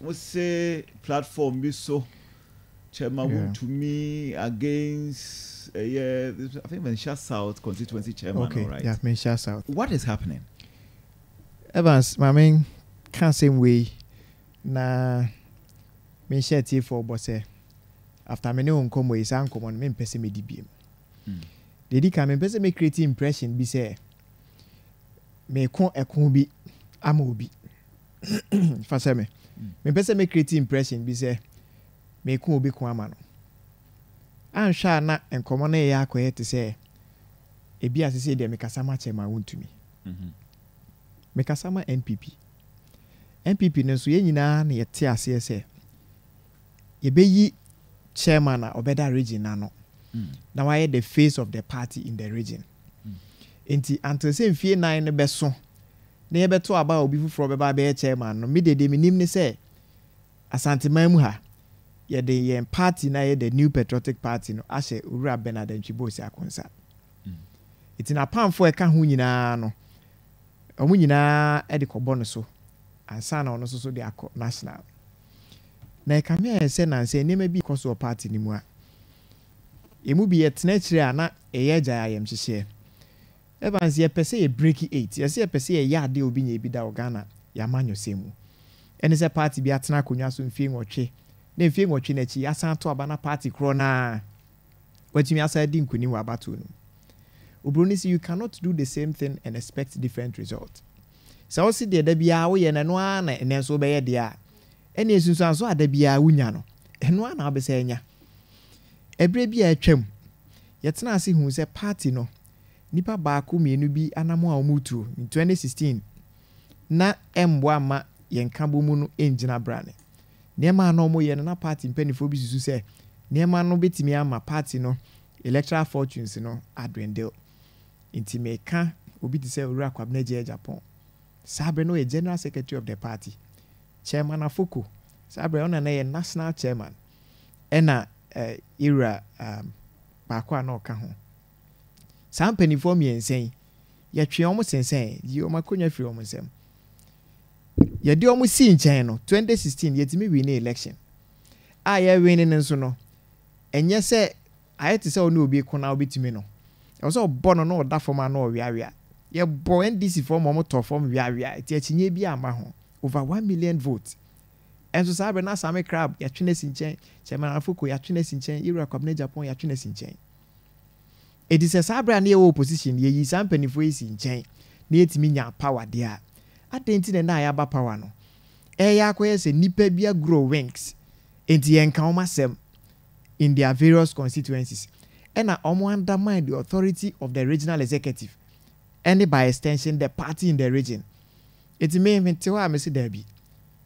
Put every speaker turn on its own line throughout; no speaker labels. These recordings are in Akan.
Mo se platform bi so Chairman Wontumi against ɛyɛ I think Manhyia South constituency chairman,
okay,
right?
Yeah, Manhyia South.
What is happening?
Evans, ma me ka asɛm wei na menhyɛ atiefoɔ bɔ sɛ after me ne wo nkɔmmɔ yi, saa nkɔmmɔ no mempɛ sɛ medi biem. Deɛ ɛdi kan, mempɛ sɛ me create impression bi sɛ meko ɛko bi ama obi. Fa kyɛ me. Mempɛ sɛ me create impression bi sɛ meko obi ko ama no. Anhwɛ a na nkɔmmɔ no reyɛ akɔyɛ te sɛ ebi a sesei deɛ mekasa ma kyɛ ma wontumi. Mekasa ma NPP. NPP no nso yɛn nyinaa na yɛte aseɛ sɛ yɛbɛyi chairman a ɔbɛda region no ano na wayɛ the face of the party in the region. Nti until sɛ mfie 4 no bɛso na yɛbɛto aba a obi foforɔ bɛba abɛyɛ chairman no, me deɛ deɛ menim ne sɛ Asanteman mu ha, yɛde yɛn party no a ɛyɛ the New Patriotic Party no ahyɛ Owura Bernard Antwi Boasiako nsa. Nti n'apamfoɔ a ɛka ho nyinaa no, wɔn nyinaa de kɔbɔ no so ansa na ɔno nso so de akɔ national. Na ɛkame ayɛ sɛ nansa yi nneɛma bi rekɔ so wɔ party no mu a, ɛmu bi yɛtena akyire a na ɛyɛ agyae ayamhyehyeɛ. Evans, yɛpɛ sɛ yɛ break eight, yɛsɛ yɛpɛ sɛ yɛyɛ adeɛ a obi nyɛɛ bi da wɔ Ghana yɛn amanyɔsɛm mu. Ɛne sɛ party bi atena akonnwa so mfie 8, na mfie 8 no akyi yɛasan ato aba na party korɔ no ara watumi asan adi nkunim wɔ abatoɔ no mu. Oburoni se you cannot do the same thing and expect different result. Sɛ wose deɛ da biara woyɛ no ɛno ara na ɛnnɛ nso wobɛyɛ deɛ a, ɛnneɛ nsunsuansoɔ a da biara wonya no, ɛno ara na wobɛsan anya. Ɛberɛ bi a atwam, yɛtenaa ase huu sɛ party no nnipa baako mmienu bi anammɔn a wɔretuo in 2016 na ɛmmoa mma yɛn nkabɔmu no ngyina brane. Nneɛma a na wɔyɛ no na party mpanimfoɔ bi susu sɛ nneɛma no bɛtumi ama party no electoral fortunes no adwendel. Nti meka obi te sɛ Owura Kwabena Agyei Agyapong, saa berɛ no ɔyɛ General Secretary of the party, Chairman Afoko, saa berɛ ɔna na ɛyɛ National Chairman, ɛna eh, yɛwura um, baako a na ɔka ho. Saa mpanimfoɔ mmiɛnsa yi, yɛtwee wɔn sensɛn, yii wɔn akonnwa firii wɔn nsam. Yɛde wɔn sii nkyɛn no, 2016 yɛtumi winee election. A yɛwene no nso no, ɛnyɛ sɛ ayɛ te sɛ wo ne obi ko na wobɛtumi no. Ɛwɔ sɛ ɔbɔ no na ɔda fam a na ɔweawea. Yɛbɔ NDC foɔ ma wɔtɔ fam weawea, nti akyinnyeɛ biara mma ho. Over 1 million votes. Ɛnso saa berɛ na Sammy Crab yɛatwe no asi nkyɛn, Chairman Afoko yɛatwe no asi nkyɛn, Yɛwura Kwabena Agyapong yɛatwe no asi nkyɛn. Enti sɛ saa berɛ a na yɛwɔ opposition no yɛyii saa mpanimfoɔ yi sii nkyɛn na yɛtumi nyaa power deɛ a, adɛn nti na ɛnnɛ a yɛaba power no, ɛreyɛ akɔyɛ sɛ nnipa bi agrow wings enti yɛnka wɔn asɛm in their various constituencies ɛna wɔn undermine the authority of the regional executive ɛne by extension the party in the region. Enti me mete hɔ a mese daabi.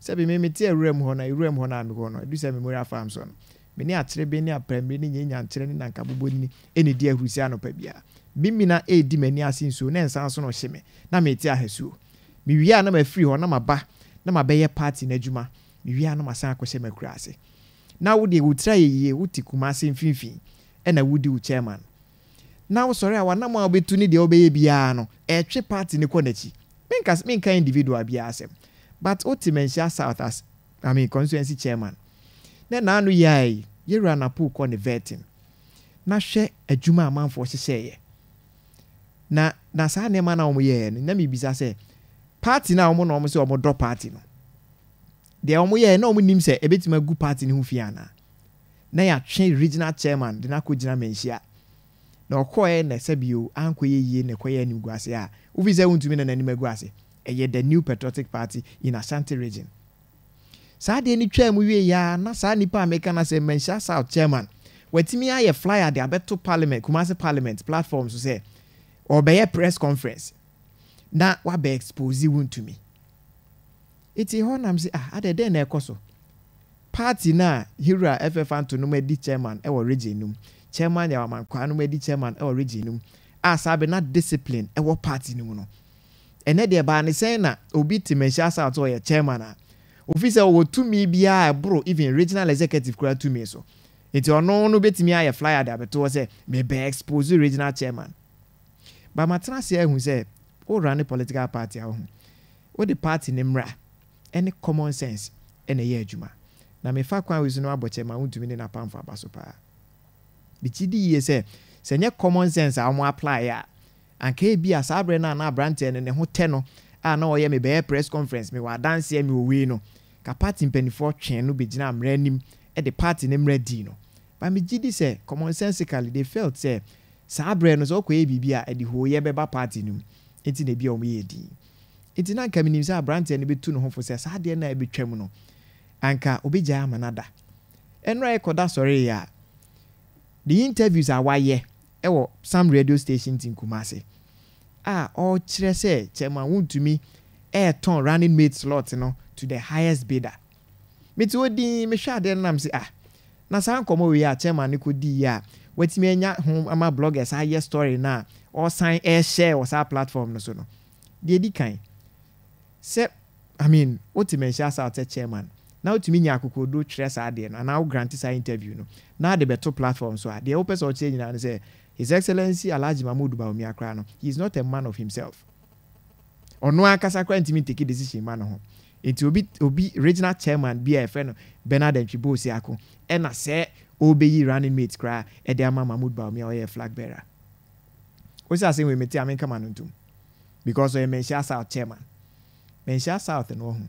Sɛbi me mete awuram hɔ na ewuram hɔ no a mewɔ no, edu sɛ Memorial Farm so no, me ne akyereben ne aprɛmmire ne nyanyankyerɛ ne nankabobonini na edi ahurusi anɔpa biara. Me mina redi m'ani ase nsuo na nsa nso no hye me na mete ahasuo. Mewie a na mafiri hɔ na maba na mabɛyɛ party no adwuma. Mewie a na masan akɔhyɛ m'akuraase. Na wo deɛ wo tiri ayɛ yie, wote Kumase mfimfini ɛna wodi wo chairman. Na wosɔre a w'anamɔn a wobɛtu ne deɛ wobɛyɛ biara no, ɛretwe party no kɔ n'akyi. Menka menka individual biara asɛm but wote Manhyia South as I mean constituency chairman na naano yi ara yi yɛwura Napo kɔ ne vetting na hwɛ adwuma a amanfoɔ hyehyɛeɛ na na saa nneɛma no a wɔyɛeɛ no na mebisa sɛ party no a wɔn na wɔn sɛ wɔn dɔ party no deɛ wɔn yɛeɛ na wɔn nim sɛ ɛbɛtumi agu party no ho fi anaa na yɛatwe regional chairman de no akɔgyina Manhyia Na ɔkɔɛ na sɛ bio ankɔyɛ yie na ɛkɔyɛ animguase a, wofi sɛ wontumi na n'anim agu ase. Ɛyɛ the New Patriotic Party in Ashanti Region. Saa adeɛ no twaa mu wieeɛ ara na saa nipa a meka no asɛm, Manhyia South Chairman, watumi ayɛ flyer de abɛto Parliament, Kumasi Parliament platform so sɛ ɔrebɛyɛ press conference na wabɛ expose wontumi. Eti hɔ na mese ah adɛn dɛn na ɛkɔ so? Party no a Hira FF Anto nom adi chairman wɔ region no mu, Chairman Yaw Amankwaa nom adi chairman wɔ region no mu a saa bere na discipline wɔ party no mu no. Ɛnɛ deɛ ɛbaa ne sɛn na obi te Manhyia South sɛ ɔyɛ chairman a ofi sɛ ɔwɔ tumi biara a ɛboro even regional executive koraa tumi so. Nti ɔno no bɛtumi ayɛ flyer de abɛto hɔ sɛ mebɛ expose regional chairman. But matena ase ahu sɛ wo runne political party a wohu wode party no mmra ne common sense. na ɛyɛ adwuma. Na mefa kwan wei so na mabɔ kyɛ ma wontumi ne n'apamfo aba so paa. Megye di yie sɛ, sɛ ɛnyɛ common sense a wɔn apply a, anka ebia saa berɛ no a na aberanteɛ no ne ho tɛ no a na ɔyɛ mebɛyɛ press conference, mewɔ adanseɛ, mewɔ wei no, ka party mpanimfoɔ twee no bɛgyinaa mmara anim de party no mmara dii no. But megye di sɛ commonsensically they felt sɛ saa berɛ no sɛ wokɔyɛ biribi a ɛde hooyɛ bɛba party no mu nti na ebia wɔyɛɛ dinn. Nti na anka menim sɛ aberanteɛ no bɛtu ne ho fo sɛ saa adeɛ no a ɛbɛtwam no anka ɔbɛgyae ama no ada. Ɛnora yɛkɔda sɔreeɛ a, the interviews a wayɛ wɔ some radio stations in Kumasi a ɔrekyerɛ sɛ Chairman Wontumi ɛretɔn running mate slot no to the highest bidder. Mete hɔ dinn mehwɛ adeɛ no na mese ah, na saa nkɔmmɔ wei a chairman no kɔdiiɛ a watumi anya ho ama bloggers ayɛ story no a ɔresan ɛreshare wɔ saa platform no so no, deɛ ɛdi kan, sɛ I mean wote Manhyia South sɛ chairman na wotumi nya akokoɔduro twerɛ saa adeɛ no anaa wo grante saa interview no na ade bɛto platform so a, deɛ wopɛ sɛ ɔkyerɛ nyinaa ne sɛ His Excellency Alhaji Mahmood Bawumia koraa no, he is not a man of himself. Ɔno ankasa koraa ntumi ntake decision mma ne ho. Nti obi obi regional chairman bi a yɛfrɛ no Bernard Antwi Boasiako ɛna sɛ ɔrebɛyi running mate koraa ɛde ama Mahmood Bawumia a ɔyɛ flag bearer. Wo sɛ asɛm wei mete a menka m'ano ntom because ɔyɛ Manhyia South chairman. Manhyia South no wahu.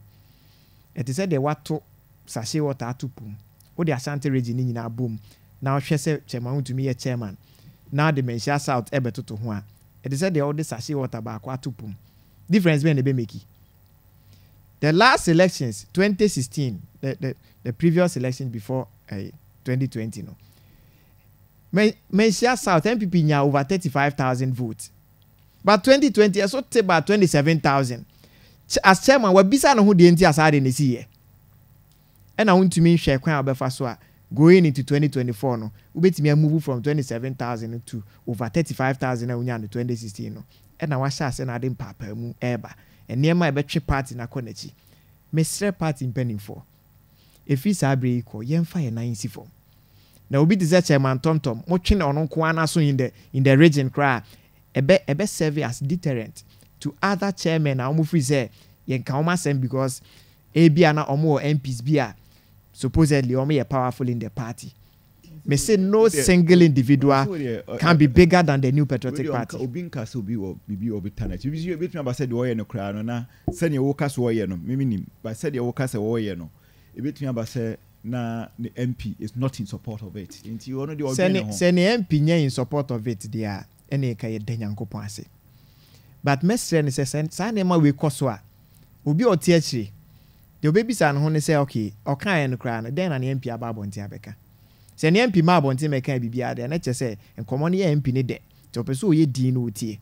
Ɛte sɛ deɛ wato sachet water ato po mu. Wode Ashanti region no nyinaa bom na wohwɛ sɛ chairman wontumi yɛ chairman na wode Manhyia South ɛbɛtoto ho a, ɛte sɛ deɛ wode sachet water baako ato po mu. Difference bɛn na ɛbɛ make? The last elections, 2016, the, the, the previous elections before uh, eh, 2020 no, Manhyia South, NPP nyaa over 35,000 votes. But 2020, ɛso te ba 27,000. As chairman, wabisa ne ho deɛ nti a saa de ne si yɛ. Ɛna wontumi nhwɛ kwan a wobɛfa so a going into 2024 no, wobɛtumi amove from 27,000 to over 35,000 a wonyaa no 2016 no. Ɛna wahyɛ ase na ade mpaapaamu ɛreba. Nneɛma a ɛbɛtwe party no akɔ n'akyi. Mesrɛ party mpanimfoɔ, ɛfiri saa berɛ yi kɔ, yɛmfa yɛn nan nsi fam. Na obi te sɛ Chairman Tɔmtɔm, motwe ɔno nko ara n'aso in the in the region koraa a, ɛbɛ ɛbɛ serve as deterrent to other chairmen a wɔfiri sɛ yɛnka wɔn asɛm because ebia na wɔn wɔ MPs bi a supposedly wɔn yɛ powerful in the party. Mese no single individual can be bigger than the New Patriotic Party.
Obi nka sɛ obi wɔ biribi obi ta n'akyi. Obi ebetumi aba sɛ deɛ ɔyɛ no koraa no na sɛdeɛ woka sɛ ɔyɛ no mimi nim but sɛdeɛ woka sɛ ɔyɛ no ebetumi aba sɛ na ne MP is not in support of it. Nti ɔno deɛ ɔdwen ne ho.
Sɛ ne MP nyɛ in support of it deɛ a ɛne nka yɛda Nyankopɔn ase. But mɛsrɛ no sɛ sɛ saa nneɛma wei kɔ so a obi a ɔte akyire deɛ ɔbɛbisa ne ho ne sɛ okay ɔkaeɛ no koraa no dɛn na ne MP aba abɔnten abɛka? Sɛ ne MP mmaa abɔnten mmɛkaa biribiara deɛ a na kyerɛ sɛ nkɔmmɔ no yɛ MP no dɛ nti ɔpɛ sɛ ɔyɛ dinn na ɔtie.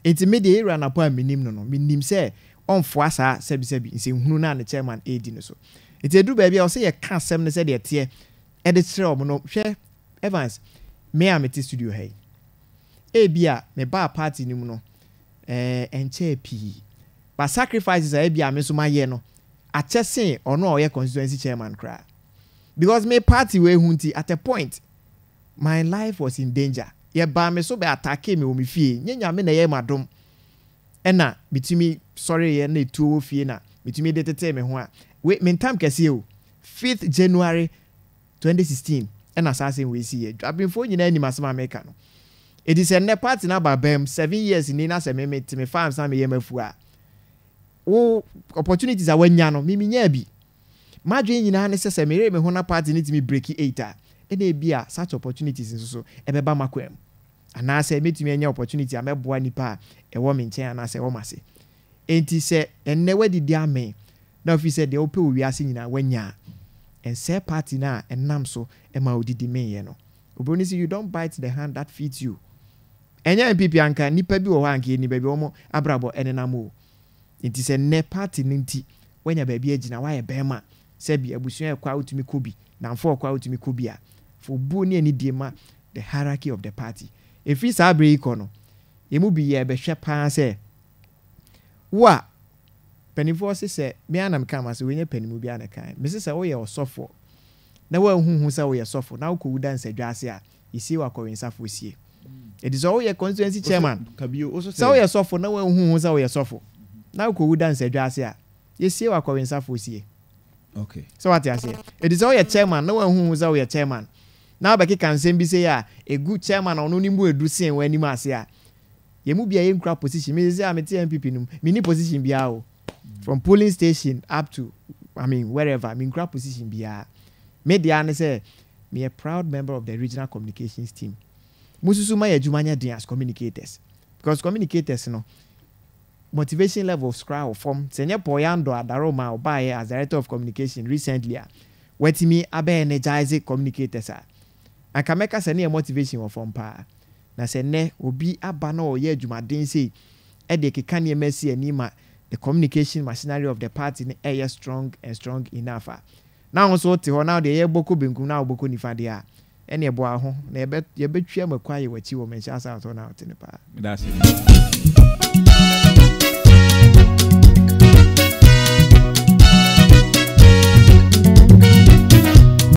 Nti me deɛ Yɛwura Anapɔ a menim no no menim sɛ ɔmfoa saa sɛbisɛbi nsɛnhunu no a ne chairman redi no so. Nti ɛduru baabi a ɔsɛ yɛka asɛm no sɛdeɛ ɛteɛ de kyerɛ wɔn no hwɛ Evans me a mete studio ha yi ebia mebaa party no mu no ɛɛ ɛnkyɛɛ pii but sacrifices a ebia me nso mayɛ no akyɛ sen ɔno a ɔyɛ constituency chairman koraa because me party wei ho nti at a point my life was in danger yɛbaa me so bɛ attacke me wɔ me fie nyɛ Nyame na ɛyɛ m'adom ɛna metumi sɔreeɛ na etuo wɔ fie na metumi de tetee me ho a wei me ntam kɛseɛ o fifth January 2016 ɛna saa asɛm wei siiɛ. Dwabenfoɔ nyinaa nim asɛm a meka no. Enti sɛ nnɛ party no aba abam 7 years ni na sɛ me mete me farms na meyɛ m'afuo a, wo opportunities a wanya no, me menyaa bi. M'adwene nyinaa ne sɛ sɛ meyere me ho na party no tumi breaki 8 a, ɛna ebi a such opportunities nso so ɛbɛba m'akwan mu. Anaasɛ mɛtumi anya opportunity a mɛboa nnipa a ɛwɔ me nkyɛn anaasɛ ɛwɔ m'ase. Enti sɛ ɛnnɛ woadidi amee na wofii sɛ deɛ wopɛ wɔ wiase nyinaa woanya a, ɛnsɛe party no a ɛnam so ma wodidi meeɛ no. Obroni se you don't bite the hand that feeds you. Ɛnyɛ NPP anka nnipa bi wɔ hɔ a anka yɛnim baabi a wɔn abrabɔ nenam o. Enti sɛ nnɛ party no nti woanya baabi agyina, woayɛ barima, sɛbi abusua ɛkɔ a wotumi kɔ bi, nnamfo ɛkɔ a wotumi kɔ bi a, fa obuo ne anidie ma the hierarchy of the party. Ɛfiri saa berɛ yi kɔ no, yɛn mu bi yɛrebɛhwɛ pa ara sɛ Wo a, mpanimfoɔ se sɛ, me ara na meka m'asɛm, wei nyɛ panimu biara na ɛkaeɛ, mese sɛ woyɛ ɔsɔfoɔ na woanhu ho sɛ woyɛ sɔfo na wokɔwu da nsadwa ase a, yɛsie wo akɔwensafoɔ sie. Enti sɛ woyɛ constituency chairman, sɛ woyɛ sɔfo na woanhu ho sɛ woyɛ sɔfo na wokɔwu da nsadwa ase a, yɛsie wo akɔwensafoɔ sie.
Okay.
Sɛ wate aseɛ? Enti sɛ woyɛ chairman na wanhu wo sɛ woyɛ chairman na wobɛkeka nsɛm bi sei a ɛgu chairman a ɔno ne mu ɛdu sen wo anim ase a, yɛn mu bi a yɛnkura position, me seesei a mete NPP no mu, menni position biara o. From polling station up to, I mean wherever, menkura position biara. Me deɛ ara ne sɛ meyɛ proud member of the regional communications team. Mosusu ma yɛn adwuma nyɛ den as communicators because communicators no, motivation levels koraa wɔ fam. Sɛ ɛnyɛ Paul Yandor Adaroma a ɔbaeɛ as Director of Communication recently a watumi abɛ energize communicators a, anka mɛka sɛ ne yɛn motivation wɔ fam paa. Na sɛ nnɛ obi aba na ɔreyɛ adwumaden sei de rekeka nneɛma asi ani ma the communication machinery of the party no ɛyɛ strong and strong enough a, na wo nso wote hɔ na wo deɛ yɛrebɔ kɔ benkum na wobɔ kɔ nifa deɛ a, Ɛneɛ boa wo ho na yɛbɛ yɛbɛtwi ama kwaeɛ w'akyi wɔ Manhyia South hɔ na wote no paa.
Meda ase.